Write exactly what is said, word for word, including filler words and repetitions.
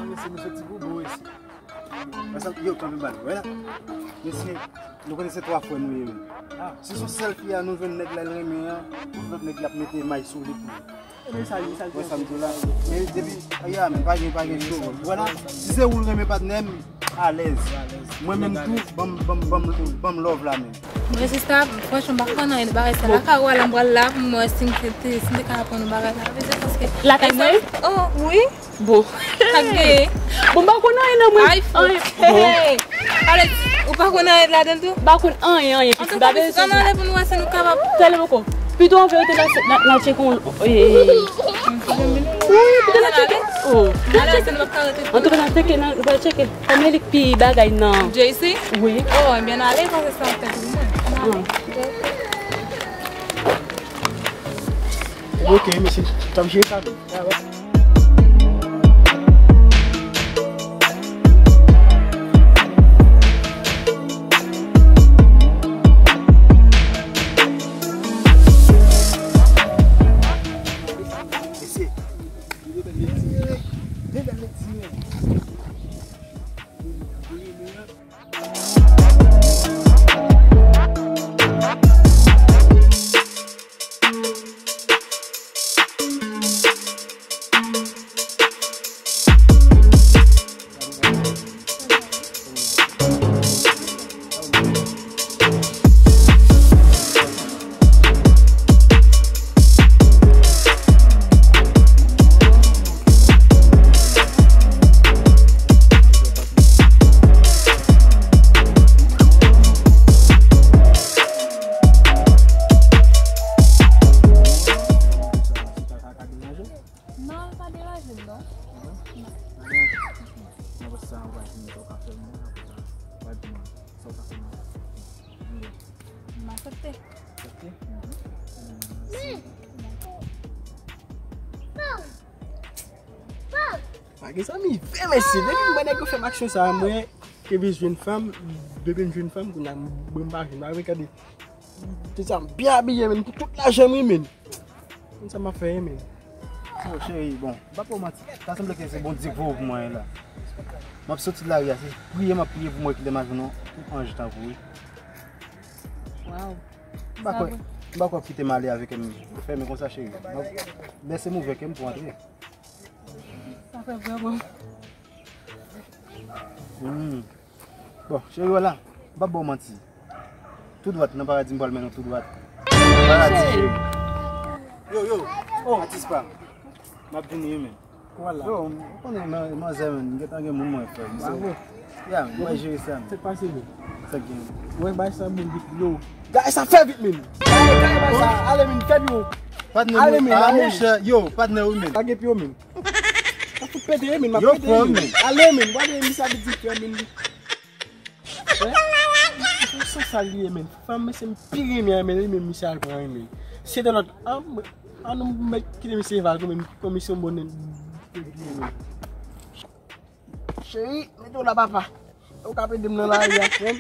Mesye, nou soti pou bo isi. Yo, kanpe bal, wè la. Mesye, nou konnen se twa frè nou ye menm. Si se yon sèl fi a nou jwenn nèg la, l renmen an, lòt nèg la ap mete may sou li pou li. Wè sa m di w la. Men depi, ya, men pa gen, pa gen cho. Wè la, si se ou l renmen patnè m, alèz. Mwen menm tou, ban m, ban m, ban m, ban m love la menm. Mwen sista, franchman, m pa konn anyen de bagay sa. Lakay ou a la, m pral la pou m wè si m te, si m te ka aprann yon bagay la. Paske lakay mwen? Oh, wi. Bon. Sa k genyen? Bon, m pa konn anyen nan mwen. Ay, fo. Anyen. Bon. Hey! Ale, ou pa konn anyen ladan l tou? M pa konn anyen, anyen, pitit. M pa bezwen. Ann ale pou nou wè si nou kapab. Tèlman ko. Pito an verite la, la, la tcheke yon, eh, eh, eh. Wi, pito la tcheke. Oh, la tcheke. Antouka, la tcheke, la, nou pral tcheke. Kòm li k pi bagay nan. J C? Wi. Oh, ebyen, n ale, paske sa ap fè pou mwen. N ale. Ah. Ok, mesye, t ap jere sa tou. Non, li pa deranje m, non. Non? Non. Mwen panse sa, ou va di m sa w ka fè mwen, apre sa, ou va di m sa w ka fè mwen. M aksepte. Aksepte? Mhm. Pa gen zanmi vre, mesye. Depi m wè nèg yo fè m aksyon sa, mwen, ke vin jwenn fanm, depi m jwenn fanm, kounye a, mwen pa jwenn, pa vin gade. Se sa, m byen abiye, men, pou tout lajan m, wi, men. Konn sa m ap fè, men. Yo, cheri, bon, m p ap ba w manti. Ta sanble ke se Bondye k voye w pou mwen la. M ap soti lari a, se priye m ap priye pou mwen kite m al jwenn yon anj tankou w. Waw. M pa kwè, m pa kwè w ap kite m ale avèk m fèmen konsa, cheri. M ap bèse m ouvè kè m pou antre. Sa fè vrèman. Hmm. Bon, cheri, wè la, m p ap ba w manti. Tou dwat, nan paradi, m pral mennen w tou dwat. Paradi, cheri. Yo, yo, oh, atis pa m. M ap vini, wi, men. Wala. Yo, ou konnen man-, manzè, men, m gentan gen moun mwen, frè m. Bravo. Ya, mwen jere sa, men. Sa k pase, men? Sa k gen? Wè, bay sa, men, yo. Gade sa, fè vit, men. Gade, gade, bay sa, ale, men, fè biro. Patnè, ale, men, ale, men. Yo, patnè, wi, men. Lage pye w, men. Sa fout pete, men, m ap pete, men. Ale, men, gade, men, sa vit di, frè, men. Sa, sa, sa li ye, men. Fanm, men, se m pi renmen, men, li menm, misye al pran, men. Se de lòt, an, an, nou mèt kite misye va, men, kòm misye yon bon nèg, men. Cheri, mete w la, papa. Ou ka ede m nan lari a, frè m.